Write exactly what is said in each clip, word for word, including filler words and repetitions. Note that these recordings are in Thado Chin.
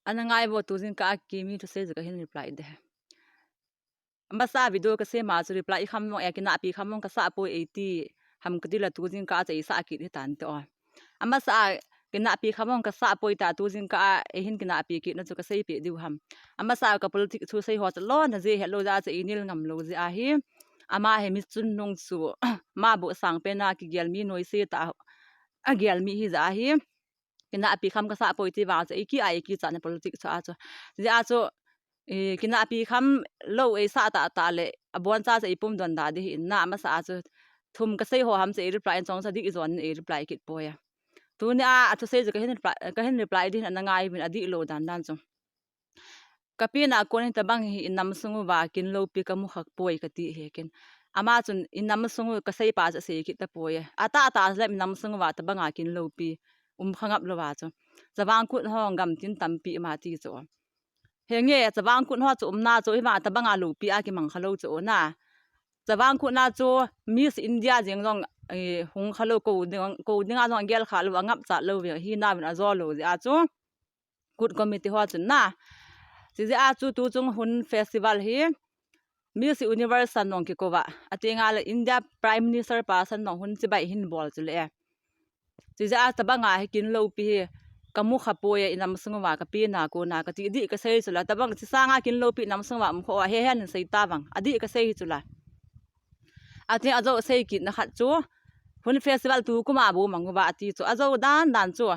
Ana ngai vo, tu jingkah a kimi thusei chu kahin reply de. Amasa video kasei ma chu reply i kham mong e, kinahpi kham mong kasah poi e ti ham kati la, tu jingkah a chu eisah kit hitan te o. Amasa kinahpi kham mong kasah poi ta, tu jingkah a eihin kinahpi kit na chu kasei peh diu ham. Amasa ka politics thusei ho chu lona jeh helou jeh a chu einil ngam lou jeh ahi. Ama hi mi chun nung chu ma bu sang pen a kigel mi noise ta a gel mi hi jeh ahi. Kinahpi kham kasah poi ti vang chu eiki a eiki chana politics chu a chu. Jeh a chu, eh, kinahpi kham lou eisah ta ta le, abon cha chu eipum don da di hi in na, amasa a chu thum kasei ho ham chu ei reply in chong sa di ijon in ei reply kit poi a. Tuni a, athusei chu kahin reply, kahin reply di hin ana ngai vin, adih lou dan dan chu. Kapi na kon in tabang hi inam sung uva kin loupi kamu kha poi kati hi ken. Ama chun inam sung u kasei pa chu asei kit ta poi e. Ata ata le inam sung uva tabang a kin loupi um kha ngap lou va chu. Chavang Kut ho gamtin tampi ma ti chu. Henge, Chavang Kut ho chu umna chu hi va tabang a loupi a kimang kha lou chu na. Chavang Kut na chu Miss India jeng jong, eh, hung kha lou ko ding, ko ding a jong gel kha lou, angap cha lou ve hi na vin ajo lou jeh a chu. Kut committee ho chun na. Chijeh a chu tu chung Hun Festival hi Miss Universe san nong kikou va. Ati nga le India Prime Minister pa san nong hun chibai hin bol chu le. Chijeh a tabang a hi kin loupi hi kamu kha poi e, inam sung uva kapi na kon a kati di kasei chu la. Tabang chi sang a kin loupi inam sung uva um kho a he hen sei ta vang. Adih kasei hi chu la. Ati ajo sei kit na khat chu. Hun Festival tu kum a bu mang uva ati chu. Ajo dan dan chu.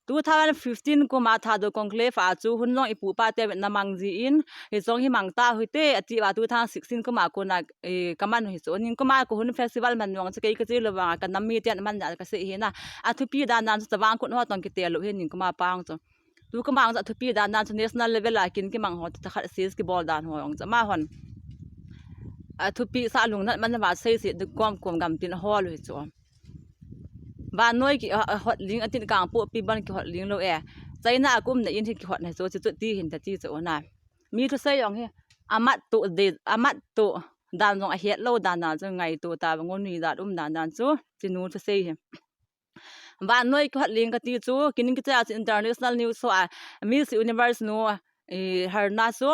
Two thousand fifteen kum a Thadou Conclave a chu Hun jong ipu pa te na mang ji in, hi jong hi mang ta hite ati va two thousand sixteen kum a kon a, eh, kaman hi chu. Nin kum a ko Hun Festival man jong chu kei kache lou vang a kanam mi ten man ja kasei hi na. Athupi dan dan chu Chavang Kut ho tong kite lou hi nin kum a pang chu. Tu kum a jong chu athupi dan dan chu national level a kin kimang ho ta khat sis kibol dan ho jong chu ama hon. Athupi sa lungnat man va sei si du kom kom gamtin hol hi chu. Vannoi ki, a, a hot ling atin Kangpokpi bon kihot ling lou e. China a kum na in hi kihot na chu, chu, chu ti hin ta ti chu na. Mi thusei jong hi amat tu de, amat tu dan jong ahet lou dan dan chu ngaito ta vang u, nui jat um dan dan chu, chinu thusei hi. Vannoi kihot ling kati chu, kin kicha chu international news ho a, Miss Universe nu, eh, harna chu,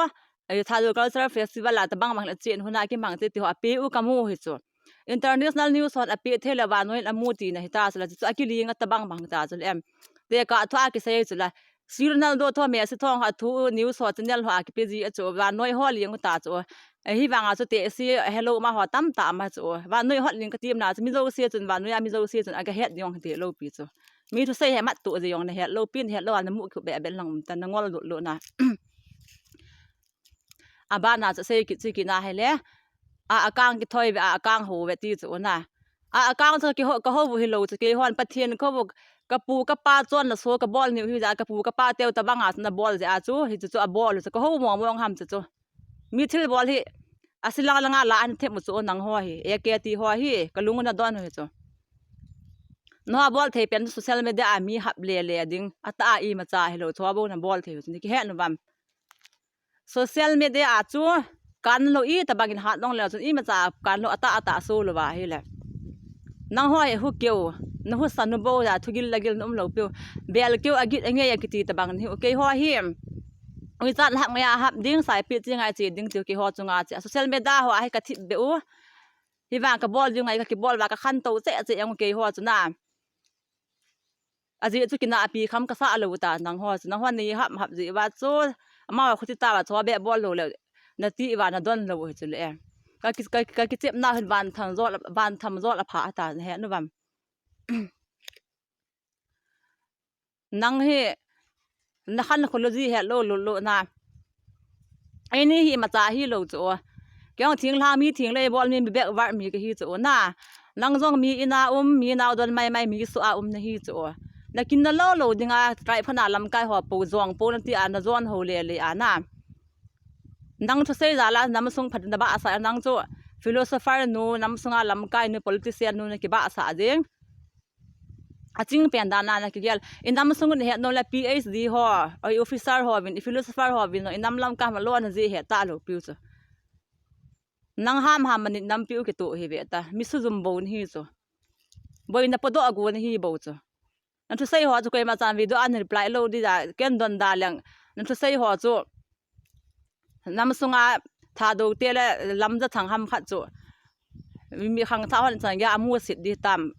eh, Thadou Cultural Festival a tabang bang le chen huna kimang te ti ho ape u kamu hi chu. International news hon ape thei le vannoi in amu tina hita chu la chu akiling a tabang bang ta chu le em. Tekah thu a kisei chu la. Si Ronaldo tho Messi tho kha thu news ho channel ho a kipe ji a chu vannoi ho ling u ta chu. Eh, hi vang a chu te si hello ma ho tam ta ma chu. Vannoi hot ling kati na chu mi jouse chun vannoi a mi jouse chun aga het ding hite lou pi chu. Mi thusei hi amat tu ji jong na het lou pi, na het lou a na mu khu be be lang um ta na ngol lut lut na. Abana chu sei kit chi kit na hi le. A, akang kithoi ve, a, akang ho ve ti chu na. A, akang chu kiho, kaho u hilou chu keihon Pathen kaho u, kapu kapa chonna so kabol niu hi jeh a kapu kapa teu tabang a chu nabol jeh a chu, hi chu chu abol u chu kaho mong mong ham chu chu. Mi thilbol hi, asi lang lang a la an them u chu nangho hi, A K T ho hi, kalung u nadon u hi chu. Nangho bol thei pen social media a mi hap le le ding, atah a imacha hilou chu bou nabol thei u chu, ni kihe nu vam. Social media a chu kan lou i tabang in hat dong leu chun imacha kan lou atah atah so lou va hi le. Nangho hi hu keu, na husa nu bou ja thugil lagil na um lou piu. Bel keu agit angei a kiti tabang ni u keiho hi. Uichat hap ngai a hap ding, saipi chi ngai chi ding tiu keiho chunga chi. Social media ho a hi kathip be u. Hi vang kabol ding ngai kakibol va kakhantou che che ang u keiho chu na. Ajeh chu kinahpi kham kasah lou ta nangho chu, nangho nei hap hap jeh va chu, amau khuti ta va chu be bol lou le, nati va nadon lou hi chu le. Ka ki, ka, ka kichep na hin van tham jol, van tham jol apha ta na he nu vam. Nang hi, nakhan kholo ji helou lou lou na. Eini hi imacha hilou chu. Kei jong thinglhang mi, thinglhang bol mi, mi backward mi kahi chu na. Nang jong mi ina um, mi nao don mai mai, mi soh a um nahi chu. Nakin nalou lou dinga, tribe pha na lamkai ho po jong po nati a najon ho le le a na. Nang thusei jal a nam sung phat nabahsah nang chu philosopher nu, nam sunga lamkai nu, politician nu nakibahsah jeng. Aching pen dan a nakigel. Inam sung in het nom le P H D ho, oi officer ho vin, i philosopher ho vin, inam lamkai ho lona jeh het talou piu chu. Nang ham ham manit nampiu kitoh hi ve ta. Mi sujum bou nahi chu. Boina podoh a go nahi bou chu. Nathusei ho chu koima chan video a na reply lou di da, ken don da leng. Na thusei ho chu. Nam sunga Thadou te le lamja thang ham khat chu. Mi khangthah hon chang ya amu sit di tam.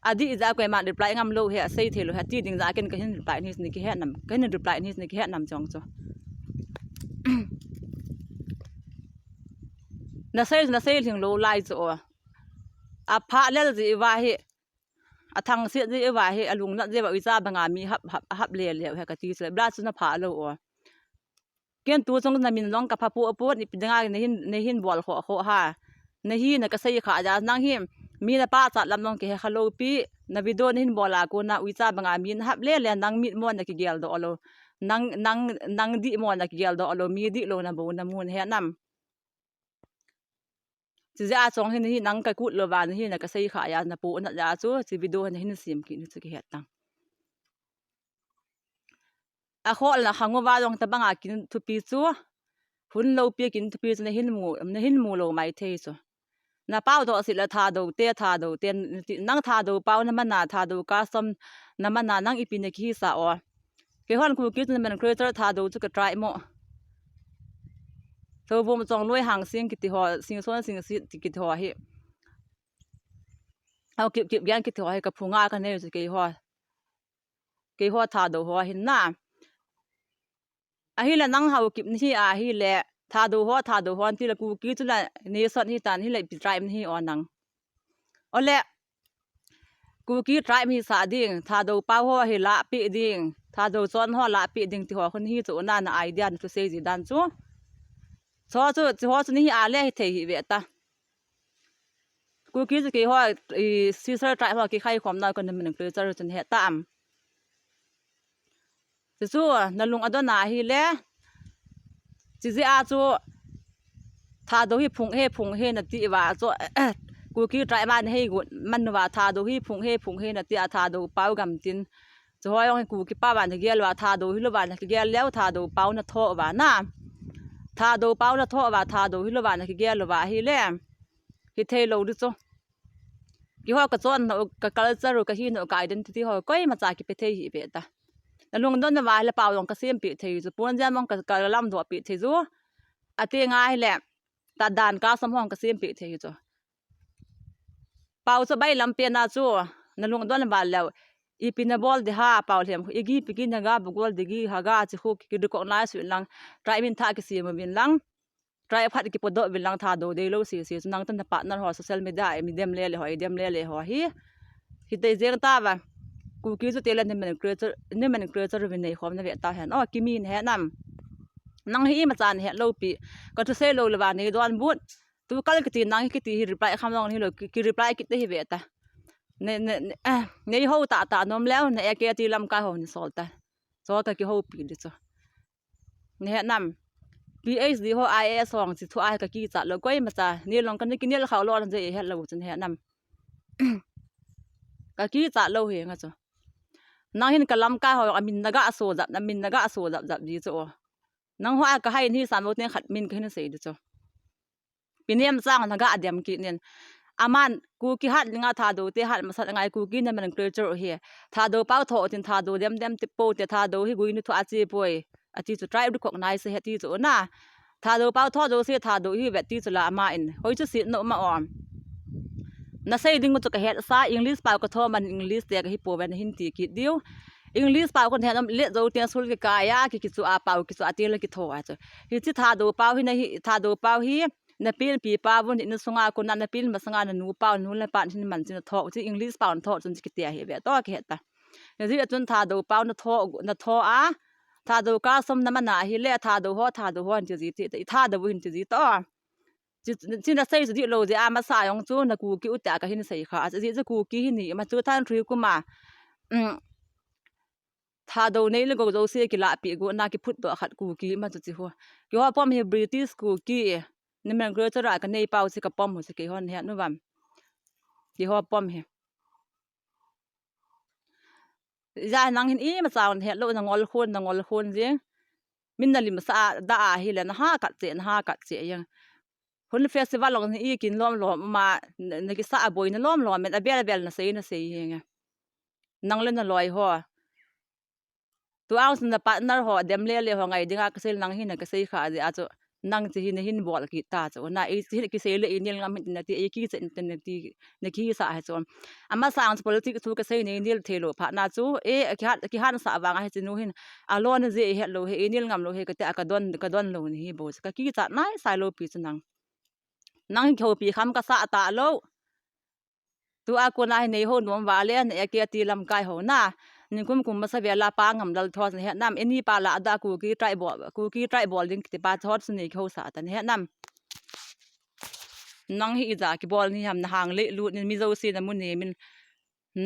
Adih ja koima reply ngam lou he, asei thei lou he, ti ding ja ken kahin reply ni, ni kihe nam, kahin reply ni, ni kihe nam chong chu. Na sei, na sei lhing lou lai chu o. Apha lel ji va hi, athang sit ji va hi, alung nat ji va uicha banga mi hap, hap, hap le le he kati chu, bla chu na pha lou o. Ken tu chung na min jong ka pha pu pu, ni pi dinga na hin, na hin bol kho kho ha. Na hi na ka sei kha ja, nang hi mi na pachat lam jong kihe kha lou pi, na video na hin bol a kona uicha banga mi na hap le le, nang mit mo na kigel doh lou. Nang, nang, nang dih mo na kigel doh lou, mi dih lou na bou na mun he nam. Chi ja chong hin hi nang ka kut lou va, na hi na ka sei kha ja, na pu na ja chu, chi video na hin sim ki ni chu kihe tang. Akhol na khang uva jong tabanga kin thupi chu, hun lou pi kin thupi chu na hin mu, na hin mu lou mai thei chu. Na pau doh sit le Thadou te, Thadou te, nang Thadou pau na mana, Thadou custom na mana, nang ipi na kihisa o. Keihon Kuki chu nomenclature Thadou chu ka try mo. Thoubung chong loi hang sing kiti ho, sing son sing sit kiti ho hi. Haokip kip gen kiti ho hi ka phunga ka nei chu keiho. Keiho Thadou ho hin na. Ahile nang Haokip ni hi ahile, Thadou ho, Thadou ho, anti le Kuki chu la nation hi tan, hile ipi tribe ni hi o nang. Ole, Kuki tribe hi sa ding, Thadou pau ho hi la pi ding, Thadou chon ho la pi ding ti ho khun hi chu na na idea ni chu sei ji dan chu. Cho chu, chu ho chu ni hi a le hi thei hi ve ta. Kuki chu keiho, i, sister tribe ho kikhai khom na ko nomenclature chu ni he ta am. Chu chu, na lung adon ahile, chi ji a chu, Thadou hi phung he, phung he na ti va chu, Kuki tribe man hei gu, man va Thadou hi phung he, phung he na ti a Thadou pau gam tin. Chu ho jong hi Kuki pau va na gel va Thadou hi lou va na kigel leu Thadou pau na tho va na. Thadou pau na tho va Thadou hi lou va na kigel lou va ahile. Hi thei lou di chu. Keiho ka chon na, ka culture, ka hi na, ka identity ho, koima cha kipe thei hi ve ta. Na lungdon na va le pau jong ka sem pi thei chu. Pon jam jong ka, ka lam doh pi thei chu. Ati ngai le, ta dan ka sam hong ka sem pi thei chu. Pau chu bai lam pe na chu, na lungdon na va le. Ipi na bol di ha, pau lhem, igi pi gi na ga, bu gol di gi ha ga, chi khu ki recognize vin lang, tribe min tha ki sem vin lang. Tribe khat kipodoh vin lang Thadou dei lou sese chu nang tan na partner ho social media a mi dem le le ho, i dem le le ho hi. Hi tei jeng ta va. Kuki chu te la nomenclature, nomenclature vin nei khom na ve ta hen. O, kimi na he nam. Nang hi ima chan he lou pi. Ka thu sei lou le va nei don but. Tu kal kiti nang hi kiti hi reply kham long hi lou ki, ki reply kit te hi ve ta. Ne, ne, ne, eh, nei ho ta ta nom leu, ne e ke ti lam ka ho ni sol ta. Cho ka ki ho pi di cho. Ni he nam. P H D ho I A S hong chi thu a ka kichat lou koima cha. Ni long ka ni kinel khau lou na je he lou chun he nam. Ka kichat lou hi nga chu. Nang hin ka lamkai ho a min na ga so jap, na min na ga so jap jap di chu o. Nang ho a ka hai ni sam lou ten khat min ka hin sei di chu. Pi nem chang na ga dem ki nen. Aman Kuki hat nga Thadou te hat masat ngai Kuki nomenclature hi. Thadou pau tho tin Thadou dem dem ti po te Thadou hi gui ni tho a chi poi. A ti chu tribe recognize he ti chu na. Thadou pau tho jo se Thadou hi vet ti chu la ama in. Hoi chu si no ma om. Na sei ding chu ka het sa English pau ka tho man English te ka hi po ven hin ti ki diu. English pau kon het om le jo te sul ki ka ya ki ki chu a pau ki chu a ti le ki tho a chu. Hi chi Thadou pau hi na hi Thadou pau hi. Na pin pi pa vun in sunga ko na, na pin masanga na nu pa, nu le pa hin man chin tho, chi English pa tho chun chi kitia hi ve to ki heta. Na ji chun Thadou pa na tho, na tho a. Thadou ka som na mana hi le Thadou ho, Thadou ho hin chi ji ti, Thadou hin chi ji to. Chi, chi na sei chu di lo je a masa jong chu na Kuki u ta ka hin sei kha. Chi chu Kuki hi ni ma chu than three kuma. Um, Thadou nei le go jo se ki la pi go na ki phut to khat Kuki ma chu chi ho. Ki ho pom hi British Kuki. Ni men gro chara ka nei pau si ka pom ho si kei hon he nu vam. Kei ho pom he. Ja nang hin ima chang he lo na ngol khun, na ngol khun jing. Min na lim sa da a hi le na ha kat che, na ha kat che yang. Hun festival long ni i kin lom lom ma na, na ki sa a boi na lom lom men a bel a bel na sei na sei he nge. Nang le na loi ho. Tua chu na partner ho dem le le ho ngai dinga kasei nang hi na kasei kha jeh a chu nang chu hi na hin bol kit ta chu na ei chu hin kisei le ei nel ngam hin na ti ei kichen tin na ti na kisa hi chu. Amasang chu politics chu kasei nei nel thei lou phat na chu e kihat kihan sa vang a hi chu nu hin alon je het lou he ei nel ngam lou he kati a kadon kadon lou ni hi bou chu kakichat nai sai lou pi chu nang. Nang hi kihoupi kham kasah ta lou. Tua kona hi nei ho nom vale na eke ti lamkai ho na. Nikum kum masa vela pa ngam lal thot na het nam. Eni pa la da Kuki tribe bol, Kuki tribe bol ding kiti pa thot su nei kihou sa ta na het nam. Nang hi ija kibol ni ham na hang le lut ni mi jouse na mu ne min.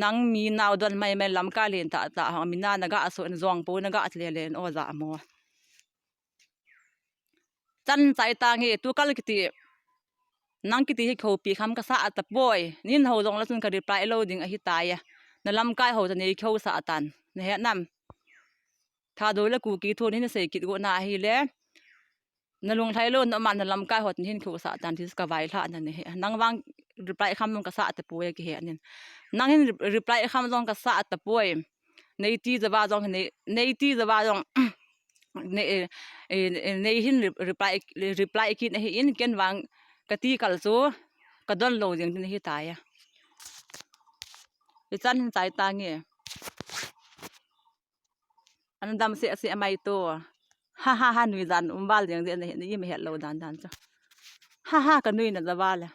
Nang mi nau don mai mai lamkai len ta ta ha mi na na ga so na jong po na ga le le o ja mo. Chan chai ta nge tu kal kiti. Nang kiti hi kihoupi kham kasah ta poi. Nin ho jong la chun ka reply lou ding ahi tai a. Na lamkai ho ta nei kihou sa tan. Na het nam. Thadou le Kuki thu nin sei kit go na hi le. Na lunglhai lou na man na lamkai ho ta hin kihou sa tan thi ka vai lha na ne he. Nang vang reply kham nung kasah ta poi ki he nin. Nang hin re- reply kham jong kasah ta poi. Nei ti java jong nei nei ti java jong nei eh, eh, eh, nei hin re- reply reply kit na hi in ken vang kati kal chu kadon lou jeng din hi tai a. Ichan hin chai ta nge. An dam se se amai to. Ha ha ha nui jan um bal jeng jeng na hi ni me het lou dan dan chu. Ha ha ka nui na java le.